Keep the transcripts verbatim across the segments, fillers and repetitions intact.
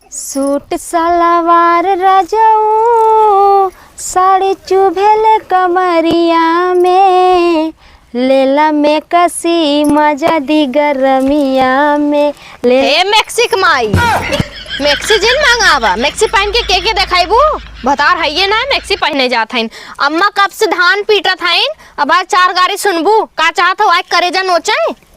सूट सलवार रजऊ, साड़ी चुभेल कमरिया में, लेला मैक्सी मजा दी गरमिया में, ले। ए मैक्सी के माई, मैक्सी जिन मंगावा, मैक्सी पहन के के के देखाइबू? भतार हइये ना मैक्सी पहने जात हइन। अम्मा कब से धान पीटत हइन, अब आज चार गारी सुनबू, का चाहत हो, आज करेजा नोचे?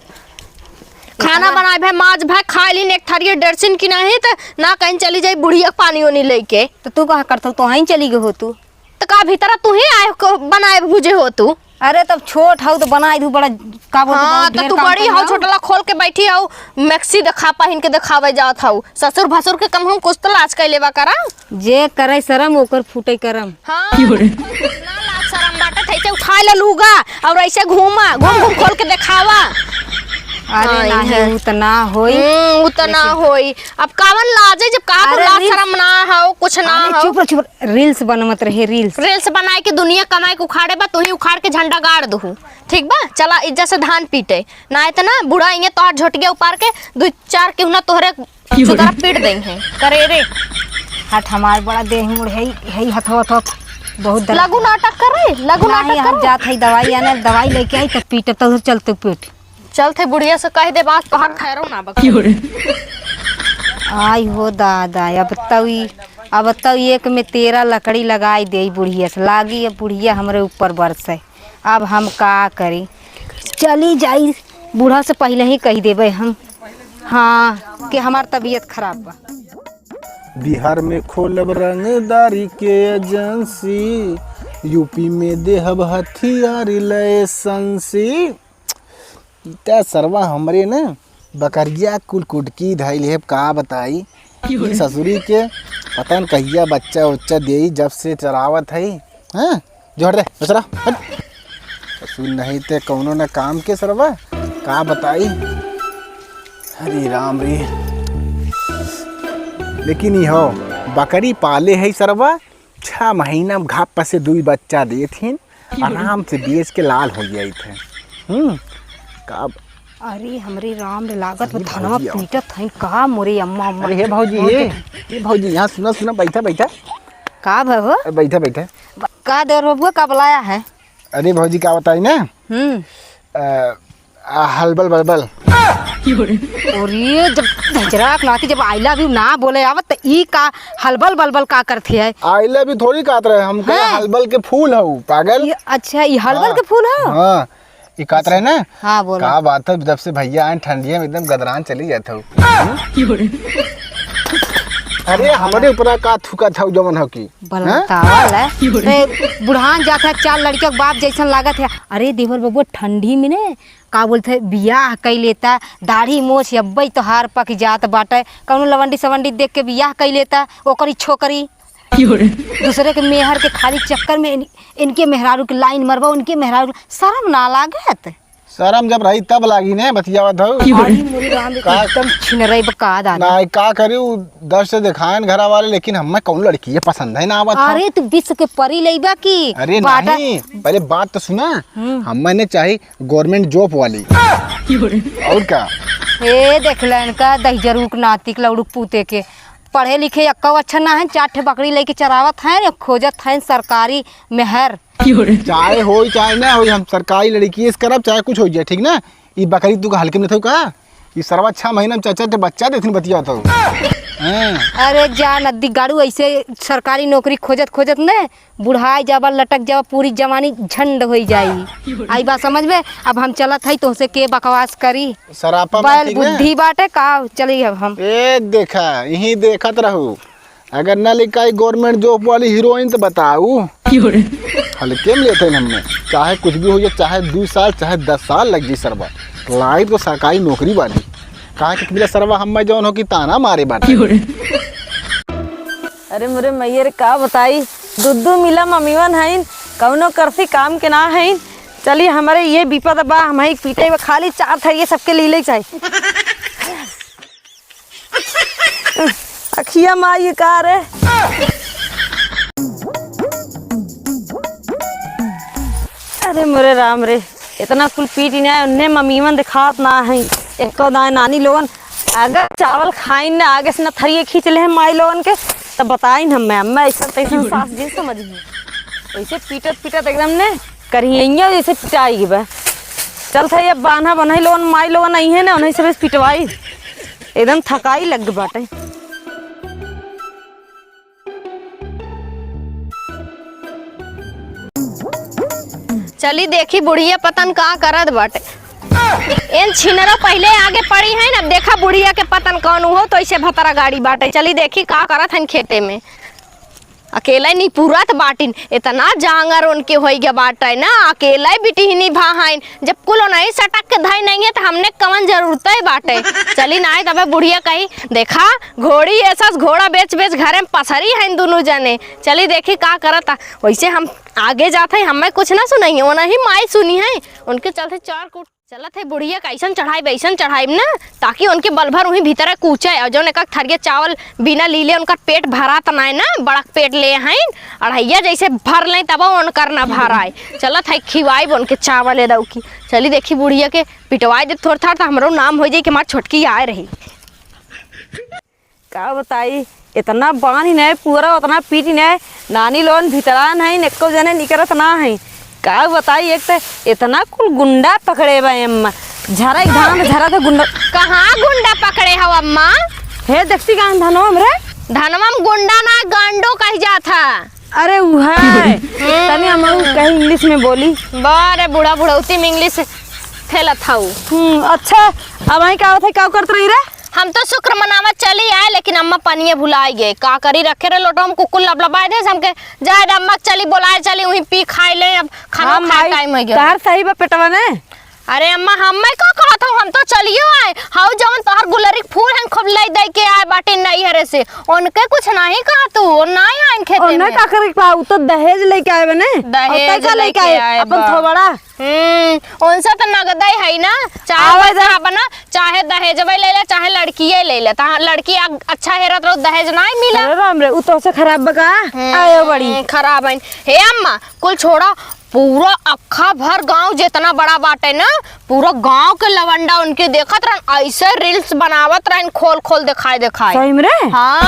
खाना बनाए भे, माज भे, खाए लीन एक थरिये डेढ़सिन की नहीं त ना कहीं चली जाई बुढ़िया के पानी ओनी लेके। तो तू कहाँ करत हो? तो वहीं चली गई हो तू। तो का भीतर तू ही आए को बनाए भुजे हो तू? अरे तब छोट हऊ तो बनाए दू बड़ा का बोलते हाँ, बहुत तो ढेर तू काम बड़ी कर हऊ, लो। छोटला खोल के बैठी हऊ, मैक्सी देखा पहिन के देखावे जात हऊ। ससुर भसुर के कम हम कुछ तो लाज कर लेवा करा। जे करे शरम ओकर फूटे करम। हाँ, क्यों रे? ना लाज शरम बाटे, त ऐसे उठा ले लूगा और ऐसे घूमा, घूम घूम खोल के देखावा। अरे आई नहीं, है। उ त ना होई। हम्म, उ त ना लेकिन होई। अब कावन लाज है जब का तो अरे लाज रील्स शरम ना हो, कुछ ना अरे हो। चुप रह, चुप रह। रील्स बनवत रहे, रील्स। रील्स बनाए के दुनिया कमाए के उखाड़े बा, तू ही उखाड़ के झंडा गाड़ दहू। ठीक बा, चला इज्जत से धान पीटे, ना इतना बूढ़ा इहे तोहार झोटिया उपार के दू चार केहू ना तोहरे सुतरा पीट देइहैं। करे रे। हट, हमार बड़ा देह मुड़ है, है हथवा, हथवा बहुत दर्द। लगू नाटक कर रे, लगू नाटक नहीं, हम कर। जात है दवाई आने, दवाई लेके आई तब पीटब, तो उधर चलते पीट। चलते बुढ़िया से कह दे, बात तोहार खैरो ना बा। आई हो दादा, अब तऊ ई, अब तऊ एक में तेरह लकड़ी लगाई दे बुढ़िया से, लागी अब बुढ़िया हमरे ऊपर बरसे। अब हम का करी, चली जाई, बूढ़ा से पहिले ही कहि देबे हम, हाँ, कि हमार तबीयत खराब बा। बिहार में खोलब रंगदारी के एजेंसी, यूपी में देहब हथियार लाइसेंसी। ई त सरवा हमरे न बकरिया कुल कुटकी धइल है, का बताई। ई ससुरी के पता न कहिया बच्चा उच्चा देई, जब से चरावत है। हाँ, जोड़ दे, दूसरा, हट। ससुर नहीं ते कौनो न काम के सरवा, का बताई। हरे राम रे। लेकिन ई हो, बकरी पाले है सरवा, छह महीना में घाप से दुई बच्चा देत हिन, आराम से बेच के लाल हो जाइत है। हम्म, का अरे हमरे राम रे, लागत बा धनवा पीटत हईं का मोरे अम्मा, अम्मा। अरे हे भौजी, हे, हे भौजी, यहाँ सुना, सुना, बैठा, बैठा। का भा हो? अरे बैठा, बैठा। का देवर बबुआ, का बुलाया है? अरे भौजी, का बताई ना? हम्म। अ, आ, हलबल बलबल। अरे जब हजराक नाती जब I love you ना बोले आवत त ई का हलबल बलबल का करती है? I love you थोड़ी कहत रहे, हम कहे हाँ। हलबल के फूल हऊ, पागल। ये, अच्छा, ई हलबल हाँ। के फूल हऊ? हाँ। ई कहत रहे ना? हाँ, बोलो। का बात है, जब से भैया आए ठंडिया में एकदम गदरान चली जात हो। अरे, हमरे ऊपर का थूका था जवन हो की? बलतावल है। ए, बुढ़ान जात है, चार लड़कियों के बाप जैसन लागत है। अरे, देवर बबुआ, ठंडी में ने, का बोलते हैं, बियाह कई लेता, दाढ़ी मोछ अब्बई तोहार पक जात बाटे, कौनो लवंडी सवंडी देख के बियाह कई लेता, ओकरी छोकरी। दूसरे के मेहर के खाली चक्कर में इन-, इनके मेहरारू के लाइन मरबा, उनके मेहरारू के, शर्म ना लागत? शर्म जब रही तब लागी ने, बतियावत हऊ। अरे मोरे राम रे, का? एकदम छिनरई बा का दादा। ना, का करी, उ दस से देखायन घरा वाले, लेकिन हमें कौन लड़की ये पसंद है ना आवत है। अरे तू विश्व के परी लेबा की? अरे बाटा नहीं, पहले बात तो सुना। हम्म। हमें ने चाही government job वाली। और का? ए देख लेन का दहिजरूक नातिक लौड़ुक पूते के। पढ़े लिखे एक्को अच्छा ना है, चार ठे बकरी लेके चरावत हैं, खोजत हैं सरकारी मेहर। चाहे होई चाहे ना होई, हम सरकारी लड़की से करब, चाहे कुछ हो जाए, ठीक ना? ई बकरी तू का हल्के में लेथऊ का? ई सरवा छह महीना में चार चार ठे बच्चा देथिन, बतिया तो। हाँ। अरे जा नद्दी गाड़ू, ऐसे सरकारी नौकरी खोजत खोजत ने बुढ़ाई जाबा, लटक जाबा, पूरी जवानी झंड होई जाई। आई बात समझ में? अब हम चलत हई, तोहसे के बकवास करी? सरापा मत बैल पी ना। बुद्धि बाटे का, चली अब हम। ए देखा, यहीं देखत रहू। अगर ना लिखाई government job वाली हीरोइन तो बताऊ। हल्के में लेते हैं हमने, चाहे कुछ भी हो जाए, चाहे दो साल, चाहे दस साल लग जाए सरवा, लाइफ तो सरकारी नौकरी वाली। कहाँ के मिला सरवा, हम जौन हो कि ताना मारे बाटे। अरे मोरे मैया रे, का बताई, दुद्दू मिला मम्मीवन हईन, कौनो करसी काम के ना हईन। चली, हमरे ये विपद बा, हम ही पीटे बा, खाली चार थरिये सबके लीले चाही। अखिया माई का रे। अरे मोरे राम रे, इतना कुल पीट ना, उन्ने मम्मीवन दिखात ना है, एको दाए नानी लोगन अगर चावल खाइन ना, आगे से ना थरिये खींच लेहें माई लोगन के, तब बताइन हमें, हमें ऐसा तैसा सास जी समझ में। ऐसे पीटत पीटत एकदम ने करिहैं जैसे पिटाई बा। चलत है, अब बान्हा बनई लोगन, माई लोगन अइहैं ना, उन्हीं से बस पिटवाई। एकदम थकाई लग बाटे। चली देखी बुढ़िया पतन का करत बाटे। एन छिनरो पहिले आगे पड़ी है ना, देखा बुढ़िया के पतन कौन हो तो ऐसे भतरा गाड़ी बाटे। चली देखी का करत हन खेते में। अकेले निपुरत बाटिन, इतना जांगर उनके होई गया बाटे ना, अकेले बिटिहनी भा हइन। जब कुल ओनही सटक के धई नहीं है, तो हमने कवन जरूरत है बाटे। चली ना, तबे बुढ़िया कही, "देखा, घोड़ी ऐसा घोड़ा बेच बेच घरे में पसरी हइन दुनू जने।" चली देखी का करता। वैसे हम आगे जात है, हमें कुछ ना सुनाई, ओनही माई सुनी है, उनके चलते चार कुट चलत है बुढ़िया, कैसन चढ़ाई, वैसन चढ़ाई ना, ताकि उनके बल भर वहीं भीतर कूचे। और जौन एक थरिया चावल बिना लीले उनका पेट भरात नाय ना, बड़क पेट ले हैं, अढ़ैया जैसे भर लें तब उनकर ना भराए। चलत है खिवाई उनके चावल ए दऊ की। चली देखी बुढ़िया के पिटवाई दे थोड़ थार, तो हमरो नाम हो जाई कि हमार छोटकी आए रही। का बताई, इतना बानी नहीं पूरा, उतना पीटी नहीं। नानी लोगन भीतरा नहीं, एको जने निकरत ना है। का बताई, एक तो इतना कुल गुंडा पकड़े बा अम्मा, झरा धान झरा तो गुंडा। कहाँ गुंडा पकड़े हो अम्मा? हे देखती का धनवा हमरे? धनवा में गुंडा ना, गांडो कह जात है। अरे उहे। हम्म। तनी हम कहीं इंग्लिश में बोली। बारे बूढ़ा बुढ़ौती में इंग्लिश खेलत हऊ। हम्म, अच्छा, अब आई का होत है, का करत रही रे? हम तो शुक्र मनावत चली आए, लेकिन अम्मा पनिये भुलाई गए। का करी, रखे रहे लोटवा में, कुकुर लबलबाए दे, हमके जाए दे अम्मा, चली बोलाए चली, वहीं पी खाए ले, अब खाना हम खाए आई, टाइम हो गया। तहार सही बा पेटवा ने। अरे अम्मा, हम मैं का कहत हूँ, हम तो चलियो आए। हाउ जवन तोहर गुलरी फूल हन खूब ले दे के आए बाटे नैहरे से, उनके कुछ नहीं कहा तू, वो नहीं आइन खेते उन्हें में। का करे के बा, उ तो दहेज लेके आए बने। और दहेज तै का लेके लेके आए? आए अपन बा। थोबड़ा। हम्म, उनसे तो नगदे है ना, चाहे आवे पैसा दे। बना, चाहे दहेजवे ले ले, चाहे लड़किये ले ले। तहाँ लड़की आ-, अच्छा हेरत रहो, दहेज नहीं मिला। अरे राम रे, उ तो से खराब बका। हम्म, आयो बड़ी। खराब है। हे अम्मा, कुल छोड़ा, पूरा अक्खा भर गांव जितना बड़ा बाटे ना, पूरा गांव के लवंडा उनके देखत रहन, ऐसे reels बनावत रहन, खोल खोल देखाए देखाए। सही में रे? हाँ,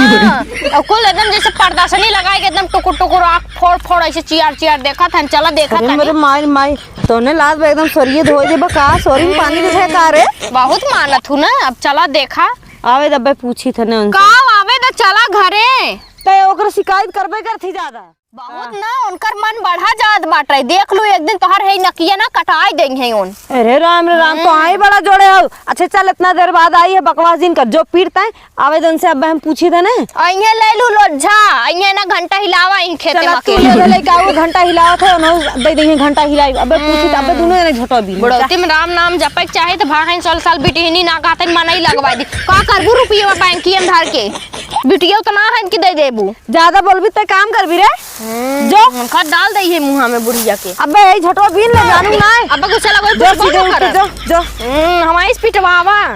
और कुल एकदम जैसे प्रदर्शनी लगाए के एकदम टुकुर टुकुर आँख फोड़ फोड़ ऐसे चियार चियार देखत हन, चला देखत अरे हन। मेरे माई, माई, तोने लाज बा एकदम सोरिये धोए देबा का? सोरी में पानी दे का रे? बहुत मानत हूँ ना, अब चला देखा। आवे दब्बे पूछी थे ना उनसे। का आवे द, चला घरे। ते ओकर शिकायत करबे करथी ज्यादा। बहुत ना, उनकर मन बढ़ा जात बाटे। देख लू, एक दिन तोहर है नकिया ना कटाई देंगे उन। अरे राम रे राम, तो आई बड़ा जोड़े हो। अच्छा चल, इतना देर बाद आई है, बकवास जिन कर, जो पीटता है, आवेदन से अब हम पूछी थे ना। अइहे ले लू लोझा, अइहे ना घंटा हिलावा इन खेते चला में तू अकेले। ले ले लेके आओ, घंटा हिलावत है, उन्हों दे देंगे घंटा हिलाई। अबे पूछी थे, अबे दोनों जने झोटो भी। बुढ़ौती में राम नाम जपे के चाहे तो भाहन साल साल बिटिहनी ना कहते मनई लगवा दी। का करबू रुपया बैंकिया में धर के? बिटिया उतना है इनकी दे देबू। ज्यादा बोलबी ते काम करबी रे। हम्म, जो। उनका डाल दई है मुँहा में बुढ़िया के। अबे, यही झोटवा बीन ले, जानू ना है। अबे, गुस्सा लगो, जो कुछ सीधे बोलो उठ के करत। जो, जो। हम्म, हमारी इस पिटवावा।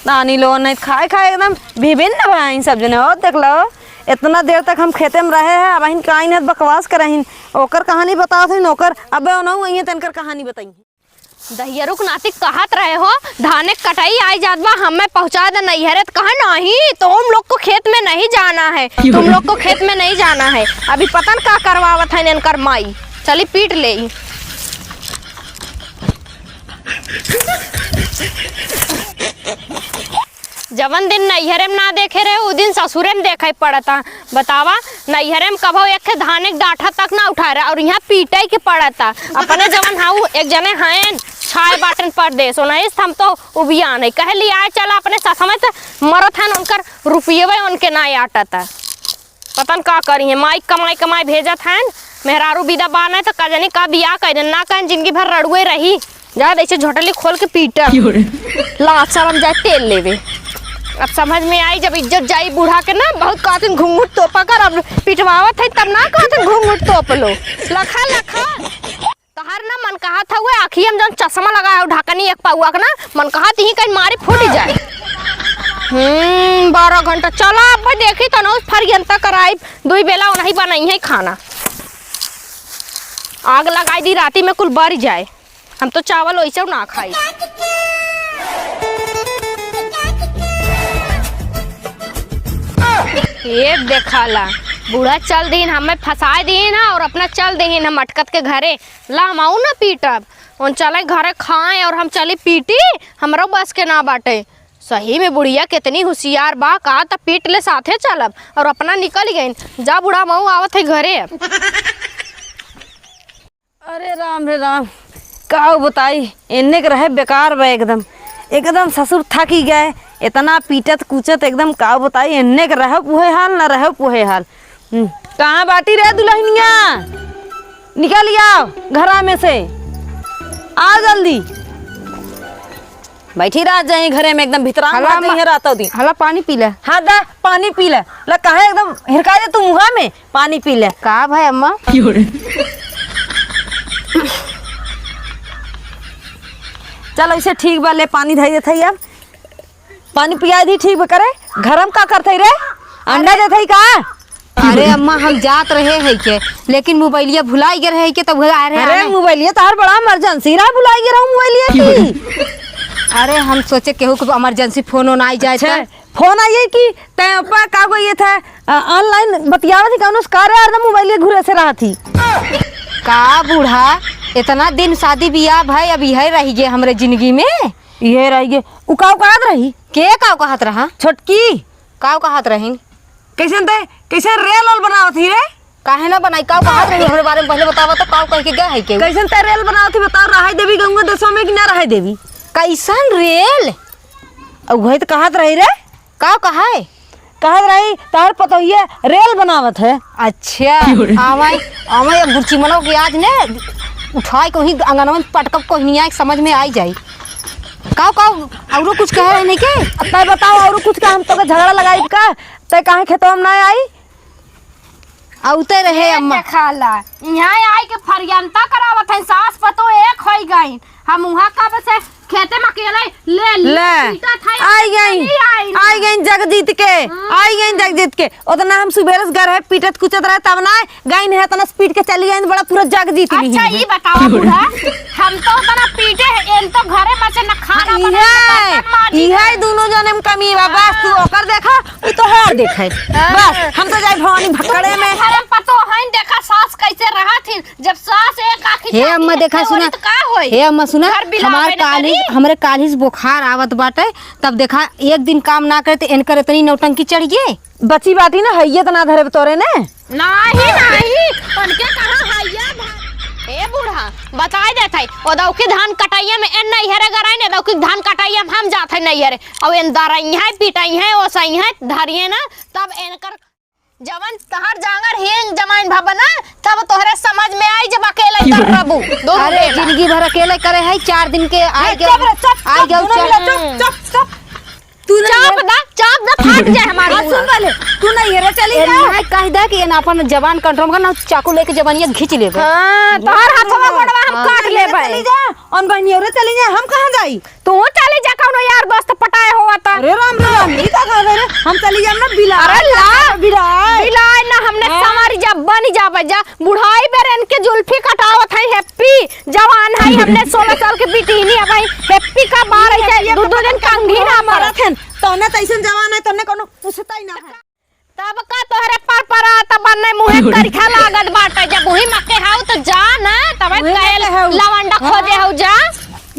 नानी लोगन नहीं खाए, खाए एकदम विभिन्न भा इन सब जने। और देख लो, इतना देर तक हम खेते में रहे हैं, अब इन काइन है बकवास करहिन। ओकर कहानी बतावत हइन, ओकर, अबे, ओनहु अइहे तनकर कहानी बताई। दहियरुक नाती कहत रहे हो, धाने क कटाई आई जात बा, हमें पहुँचा दे नैहरे, त कहे, "नहीं, तुम लोग को खेत में नहीं जाना है, तुम लोग को खेत में नहीं जाना है।" अभी पता न का करवावत है इनकर माई, चली पीट ले। जवन दिन नैहरे में ना देखे रहे, उ दिन ससुरे में देखे पड़ता। बतावा, नैहरे में कभो एक ठे धाने के डाँठा तक ना उठाए रहे, और यहाँ पीटे के पड़ता। अपने जवन हाउ एक जने हैं, छाए बाटन परदेस, ओनही से हम तो उबियान है। कहे लिया, "आए चला अपने ससुरे से मरत हैं, उनकर रुपये उनके ना आटता।" पता न का करी है, माई कमाई कमाई भेजत हैं, मेहरारू बिदा बा ना, तो का जानी का बियाह कर देन, ना कहें जिंदगी भर रड़ुए रही। जा, ऐसे झोटली खोल के पीटा। क्यों रे? लाज शरम जाए तेल लेवे। अब समझ में आई, जब इज्जत जाई बूढ़ा के ना, बहुत कहतिन घुंघुट तोपा कर, अब पिटवावत है तब ना कहतिन घुंघुट तोप लो। लखा, लखा। तोहर ना मन कहत हउए, आँखिया में जौन चश्मा लगाए हो, ढकनी एक पउआ के ना, मन कहत ही कहीं मारी फूट जाए। हम्म, बारह घंटा चला, अब देखी तो ना उस फरियंता कराई, दुई बेला उन्हीं बनाई है खाना। आग लगाई दी, राती में कुल बर जाए। हम तो चावल वैसे ना खाई। एक देखाला, बूढ़ा चल दीन, हमें फंसाए दीन है और अपना चल दीन हम अटकत के घरे। ला, हम आऊ ना पीटब, उन चले घरे खाए और हम चली पीटी, हमरो बस के ना बाटे। सही में बुढ़िया कितनी होशियार बा, का त पीट ले साथे चलब और अपना निकल गईन। जा बूढ़ा, मऊ आवत है घरे अब। अरे राम रे राम, काउ बताई, एन्ने के रहे बेकार बा एकदम, एकदम ससुर थकी गए, इतना पीटत कूचत एकदम, काउ बताई, एन्ने के रहे उहे हाल, ना रहे उहे हाल। हम्म, कहाँ बाटी रे दुल्हनिया? निकल आओ घरा में से, आ जल्दी। बैठी रह जाए घरे में, एकदम भितरा हला मत अम्मा, जइहे रातों दिन। हला पानी पी ले। हाँ दा, पानी पी ले। ला काहे एकदम हिरका दे तू मुँहा में, पानी पी ले। का भाई अम्मा? चल ऐसे ठीक बा, ले पानी धई देत हई अब। पानी पिया दी, ठीक बा करे। घर में का करत हई रे? अंडा देत हई का? अरे अम्मा, हम जात रहे है के, लेकिन मोबाइलिया भुलाई गए रहे के, तब आ रहे अरे आने। मोबाइलिया तोहार बड़ा इमरजेंसी रहा, भुलाई गए रहू मोबाइलिया की। अरे हम सोचे केहू के इमरजेंसी फोन ओन आई जाए अच्छा, त। फोन आइए कि तै ऊपर का को ये था, अ, ऑनलाइन बतियावत ही कौनो कार्य आ रहा मोबाइलिया घुरे से रहा थी। का बूढ़ा, इतना दिन शादी बियाह भाई, अब यह रही गए हमरे जिंदगी में। यह रही गए, उ का कहत रही? के का कहत रहा? छोटकी। का कहत रही? कैसन तै, कैसन रेल ओल बनावत ही रे? काहे ना बनाई? का कहत रही हमरे बारे में पहले बतावा तो, का कह के गए है केहू? कैसन तै रेल बनावत ही बताओ, रहाई देवी गंगा देशों में कि ना रहाई देवी? कैसन रेल? अब वही तो कहत रही रे। का कहा है? कहत रही तोहर पतोहिया रेल बनावत है। अच्छा, आवाई, आवाई अब गुरची मनो के आज ने उठाई को ही अंगनवा में पटकब को ही नहीं आए, समझ में आई जाई। का, का, औरो कुछ कहे रहे नहीं के? अब तै बताओ औरो कुछ का, हम तो के झगड़ा लगाई का? तै काहे खेतवा में ना आई? औते रहे ए अम्मा। देखाला, यहाँ आई के फरियंता करावत है, सास पतो एक होई गई। हम उहाँ कब से खेते में अकेले ले, ले, ले। पीटत है, आई गई, चली आई। आई गई जग जीत के, हाँ। आई गई जग जीत के। उतना हम सुबेरे से घर है पीटत कुचत रहे, तब ना गई नहीं, इतना स्पीड के चली गई, बड़ा पूरा जग जीत ली अच्छा, है। ई बतावा बूढ़ा, हम तो उतना पीटे हैं, इन तो घरे बचे न खाना हाँ, बनाए, न इहे, बर्तन माजे। इहे दोनों जने में कमी बा, बस तू ओकर देखा, उ तोहार देखे। हाँ। बस, हम तो जाई भवानी भक्कड़े में। अरे पतो है, देखा सास कैसे रहत ही, जब सास एक आँखी हे चांदी अम्मा, देखा, देखते होई सुना। तो का होई? हे अम्मा, सुना, घर बिलावे हमार न काली, करी। हमरे काली से बुखार आवत बाटे, तब देखा, एक दिन काम ना करे तो इनकर इतनी नौटंकी चढ़ गई। बची बाटी ना, हइये तो ना धरे तोरे ने। नाही, नाही, उनके कहा हइये ध-, ए बूढ़ा, बताई देत है, ओ दौकी धान कटैया में एन नैहरे गराई ने, दौकी धान कटैया में हम जात है नैहरे। अब एन दरई है, पिटई है, ओसई है, धरिए ना, तब एनकर जवन तहर जांगर हींग जमाइन भबना, तब तोहरे समझ में आई जब अकेले कर रहबू। दोनों अरे, बेला। जिंदगी भर अकेले करे है, चार दिन के आई ए, गयो, चुप रह, चुप, आई चुप, गयो, दोनों चुप। मिला, चुप, चुप, चुप। तू ना चाप ये दा, चाप दा, फाट जाए हमार हाँ, मुंह। सुन पहले, तू ना ये रे चली ए, जा। नहीं, कह दे कि ये ना अपन जबान कंट्रोल कर, ना चाकू लेके जबानिया खींच लेबे। हाँ, तोहर हथवा गोड़वा हम हाँ। काट लेबे। चली जा, अन बहनियों रे चली जा, हम कहाँ जाई? तू चली जा, कौनो यार दोस्त पटाए होवा त। अरे राम रे राम, ई का कहबे रे? हम चली जाब ना बिलाए। अरे ला। बिलाए। बिलाए ना, हमने हाँ। संवारी जा, बनी जाबे जा। बुढ़ाई बेर इनके जुल्फी कटावत है, हैप्पी जवान है, हमने सोलह साल के बिटिनी अब है, हैप्पी का बार है, दू दू दिन कंघी ना पड़त है। तौने तैसन जवान है, तौने कौनो पूछता ही ना है। तब का तोहरे पर परा त बन्ने मुँहे करिखा लागत बाटे, जब उही मक्के हाउ त जा ना, तबे उही कहे मक्के हाउ। लवंडा हाँ। खोजे हउ जा।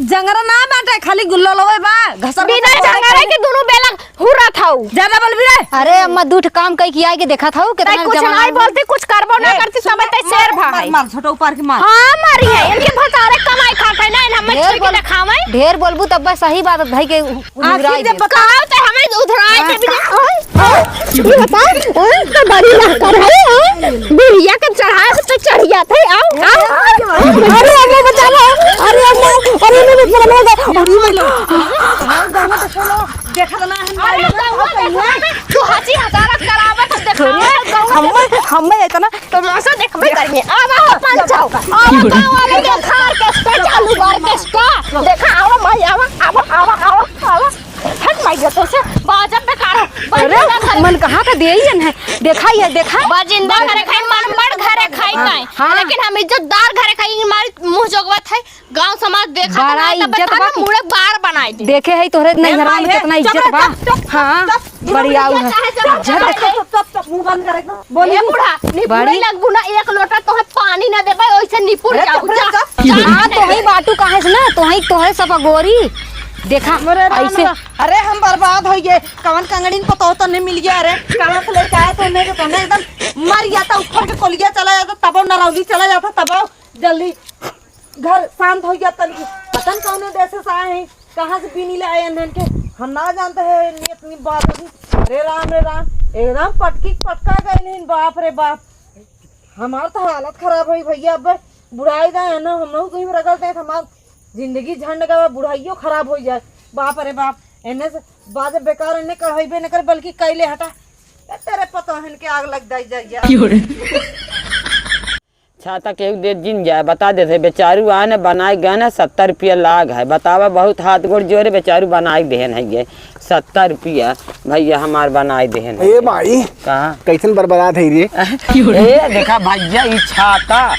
जंगरा ना बाटे, खाली गुल्लो लोवे बा, घसर बिना घसर जंगरे करे। के दुनू बेला हुरत हउ। ज्यादा बोलबी रे। अरे अम्मा, दू ठे काम कई के आए के देखत हउ, तै केतना कुछ जमाना नाई हो गइल। बोलती, कुछ करबो ना ए, करती, सुन तबे ना, तै शेर मार, भा मार, है। मार, छोटा ऊपर के मार। हाँ, मारी है, इनके भतारे कमाई खात है ना, इन हमें ढेर छीट के बोल-, देखावे। ढेर बोलबू तब बस सही बात है, धई के उ-, आखिर उधराई जब दे। बता- कहाँ से हमें उधराए हाँ, के भी का- नहीं? ये बता, ओए, तो बड़ी लहकर है, हाँ? बुढ़िया के चढ़ाए पे तो चढ़ जाते, आओ, आओ, आओ। अरे, अम्मा, बचा लो। अरे, अम्मा, अरे, अम्मा, बचा लो। अरे, अम्मा। देखत ना है, अरे, मारे लोग, गौवा देखा, तू हंसी हजारत करावत, देखावत, गौवा हम्मे, हम्मे इतना तमाशा देखबे करिए। आवा हो, पंच आओ। आवा, गाँव वाले देखा, ऑर्केस्ट्रा चालू बा, ऑर्केस्ट्रा। देखा, आवा, माई, आवा, आवा, आवा, आवा, आवा। हट माई, ये तो से बाजब बेकार हो। अरे, बाजब बेकार। मन कहाँ का देई जन है? देखा ये, देखा। बाजिंदा घरे खाई, मन बड़ घरे खाई हाँ, ताई। हाँ। लेकिन हम इज्जतदार घरे खाई, हमारी मुँह जोगवत है। गाँव समाज देखा बड़ा ना, तो इज्जत बता बा। ना, मुड़े बार बनाई दे। देखे है तोहरे ए नैहरवा माई, में ए, कितना चुप इज्जत रह, बा। चुप, चुप, हाँ, चुप, चुप। बड़ी आऊ है। चाहे जब इज्जत बता, देखे। चुप, चुप, चुप, मुंह बंद कर एकदम। बोली ए बूढ़ा, निपुरे बड़ी लगबू ना, एक लोटा तोहे पानी ना देबे, ओइसे निपुर अरे जाऊ, चुप रह जा। जा। हाँ, तोहई बाटू काहे से ना, तोहई, तोहई सब अगोरी। देखा, हमरे राम ऐसे। रा-, अरे हम बर्बाद होइ गए, कवन कंगड़िन पतोह तो नहीं मिल गया रे, कहाँ से लेके आए तो नहीं, तो नहीं एकदम मर जाता, उखड़ के कोलिया चला जाता, तबो नरौली चला जाता, तबो जल्दी घर शांत होइ गया तनिक। पता न कौने देश से आए हैं, कहाँ से बीनी ले आए हैं इनके, हम ना जानते हैं इतनी, इतनी बात होगी। अरे राम रे राम, एकदम पटकी पटका गए नहीं, बाप रे बाप। हमार तो हालत खराब होई भैया, अब बुढ़ाई गए हैं ना, हम लोग कहीं रगड़ दे, हमार जिंदगी झंड गवा, बुढ़ाइयो खराब हो जाए। बाप रे बाप, एने से बाजे बेकार, एने कढ़ाई न करे, बल्कि कैले हटा। ए, तेरे पतोहन के आग लग जाई, जाई, जाई। छाता केहू दे जिन जाए, बता देत है, बेचारू आन बनाए गन है, सत्तर रुपया लाग है। बतावा, बहुत हाथ गोड़ जोरे, बेचारू बनाए देहन है ये, सत्तर रुपया भैया हमार बनाए देहन है ए ये। माई, कहाँ? कैसन बरबरात है रे? ए, देखा भैया, ई छाता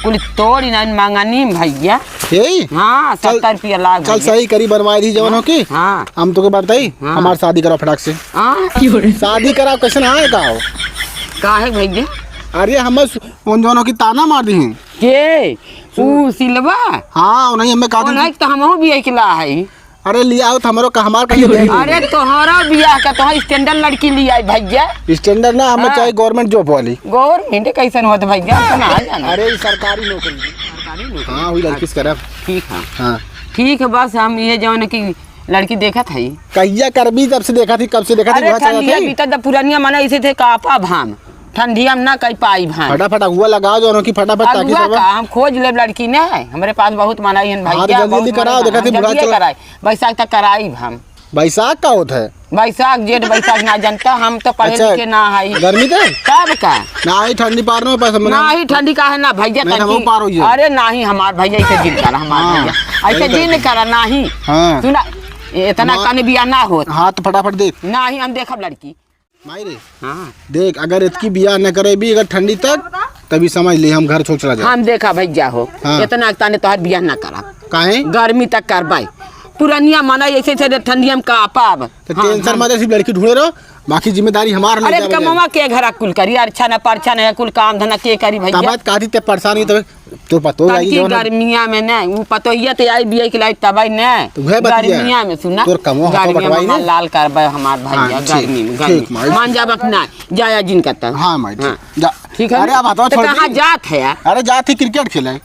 कुल तोड़ इनान मांगनी भैया। यही? हाँ, चल, सत्तर रुपया लाग चल भैया। सही करी, बनवाए दी जवन हो की। हाँ। हम तोके बताई, हाँ। हमार शादी कराओ फटाक से। हाँ। शादी कराओ, कैसन आए का हो? काहे भैया? अरे, हम उन दोनों की ताना मार दी हैं। के? उ सिलवा? हाँ, उन्हीं हमें कहा था उन्हीं कि तो हमहू भी अकेला है। अरे, लिया हो तो हमरो का, हमार कहिए दे। अरे, तोहरा बियाह का तोहर standard लड़की लिया है भैया। Standard ना, हमें हाँ। चाहिए government job वाली। Government कैसन होत भैया? तो ना जाने। अरे, ई सरकारी नौकरी। सरकारी नौकरी? हाँ, वही लड़की से करब। ठीक है। हाँ। ठीक है, बस हम ये जौन कि लड़की देखत हई। कहिया करबी, जब से देखत ही, कब से देखत ही, अरे वह चलत ठंडिया हई। बीतत, जब पुरनिया मना ऐसे थे, कापा भाम, ठंडिया में ना कई पाई भाम। फटाफट अगुआ लगाओ, जौन की फटाफट ताकि अगुआ सब का हम खोज लेब लड़की ने, हमरे पास बहुत मनाई हन हाँ, तो भैया, जल्दी बहुत जल्दी कराओ, मनाई देखत ही हन, बुढ़ा जल्दी चल कराई, बैसाख तक कराई हम। बैसाख का होत है? बैसाख, जेठ, बैसाख ना जनता, हम तो पढ़े अच्छा, लिखे ना हई। गर्मी के? तब का? ना ही ठंडी पार ना पास हमने। ना ही ठंडी का है ना भैया, नहीं, तनकी। हम पार होइए। अरे नाही हमार भैया, ऐसे जिन करा हमार हाँ, भैया, ऐसे सही जिन बात है। करा नाही। हाँ। सुना, ये इतना हमार कने बिया ना होत। हाँ, तो फटाफट देख। नाही हम देखब लड़की। माई रे, हाँ। देख, अगर इतकी बिया न करे भी अगर ठंडी तक, तभी समझ ले हम घर छोड़ चला जाए। हम देखा भैया हो, हाँ। इतना ताने तोहार बिया ना करा। काहे? गर्मी तक करबाई। पुरनिया मना ऐसे से ठंडिया में कापब। तो हाँ, tension हाँ। मत ले, सिर्फ लड़की ढूंढे रहो, बाकी जिम्मेदारी हमार नहीं अरे, जावे कमवा जावे। के घरा कुल करी, अच्छा ना परछा ना कुल काम धंधा के करी भैया? तब बात काटी ते परेशान हुई तबे तो पतो तब लागी की जवन। गर्मिया में ना, उ पतोहिया ते आई बिया के लाई तबाई ना। तो उहे बतिया। गर्मिया में सुना। तोर कमवा हाथों गर्मिया में बटवाई हमार ना। लाल करबे हमार भैया, हाँ, ठीक, गर्मी में, गर्मी। ठीक, माई। मान जाबक ना, जाया जिन करता। हाँ, माई, ठीक। हाँ। जा। ठीक है अरे, ना? अब हथवा तो छोड़ कहाँ दी। जात है यार? अरे, जात ही cricket खेले।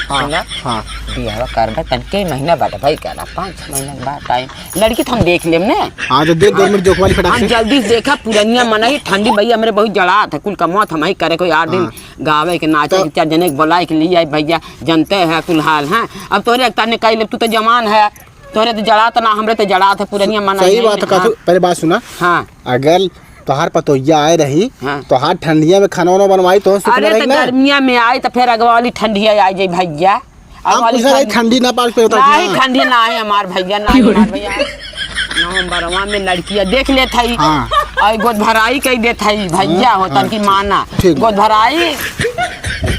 हाँ, सुना? हाँ। बियाह करबे तन के महीना बाद भाई करा, पाँच छह महीना के बाद time। लड़की तो हम देख लेम ने। हाँ, तो देख, हाँ। Government job वाली फटाक हम से। जल्दी से देखा, पुरनिया मनई ठंडी भैया हमरे बहुत जड़ात है, कुल कमवा थमाई करे कोई आठ दिन हाँ। गावे के नाचे तो के चार जने के बोलाए के लिए आई भैया, जनते है कुल हाल है। अब तोरे एक ताने कह ले, तू तो जवान है, तोरे तो जड़ात ना, हमरे तो जड़ात है, पुरनिया मनई सही है। बात है, हाँ। काफी, पहले बात सुना। हाँ। अगर तोहार पतोहिया आए रही, हाँ। तोहार ठंडिया में खाना वाना बनवाई, तो सुख अरे, रही तो ना। गर्मिया में आई, तो फिर अगवा वाली ठंडिया आ जाई भैया। अगवा हम वाली पूछे रही, ठंडी ठंडी ना पाल पे होता नहीं, क्या? ठंडी ना है हमार भैया, ना है हमार भैया। नवंबरवा में लड़किया देख लेत हई। हाँ। और गोद भराई कह देत हई, भैया हाँ, होतन हाँ, की ठीक। माना। ठीक। गोद भराई,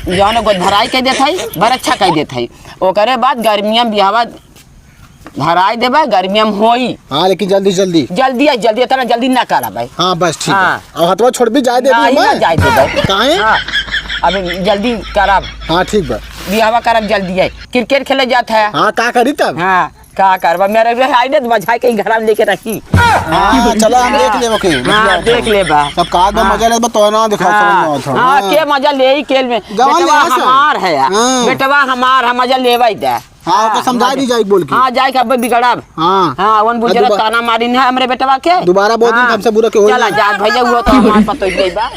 जौन गोद भराई कह देत हई, बड़ अच्छा कह देत हई। ओकरे बाद गर्मिया में बियाहवा भराई देबे, गर्मिया में होई। हाँ, लेकिन जल्दी, जल्दी। जल्दी आ, जल्दी, इतना जल्दी ना करा भाई। हाँ, बस ठीक हाँ। है। अब हथवा छोड़ भी जाए दे नहीं, हमें। ना जाए दे भाई। काहे? हाँ, अब जल्दी करब। हाँ, ठीक बा। बियाहवा करब जल्दी है। Cricket खेले जात है। हाँ, का करी तब? हाँ, का करबा? मेरे रे आइने तो बजाए के घर में लेके रखी। हाँ, चलो हम देख लेबो के। हाँ, देख लेबा। सब का दो हाँ। मजा लेबा तो ना दिखाओ हाँ, समझ में आवत हो। हाँ, हाँ। के मजा लेई खेल में? जवान बेटवा ले ऐसा। हमार है यार। हाँ। बेटवा हमार है, मजा लेवा ही दे। हाँ, ओके, हाँ, समझा हाँ, दी जाए बोल के। हाँ, जाए के अब बिगड़ब। हाँ। हाँ, वन बुझे अब दोबा-, ताना मारिन है हमरे बेटवा के। दोबारा बोल दिन हाँ। हमसे बुरा के होई चला ना। जा भैया, वो तो हमार पतोहिया बा।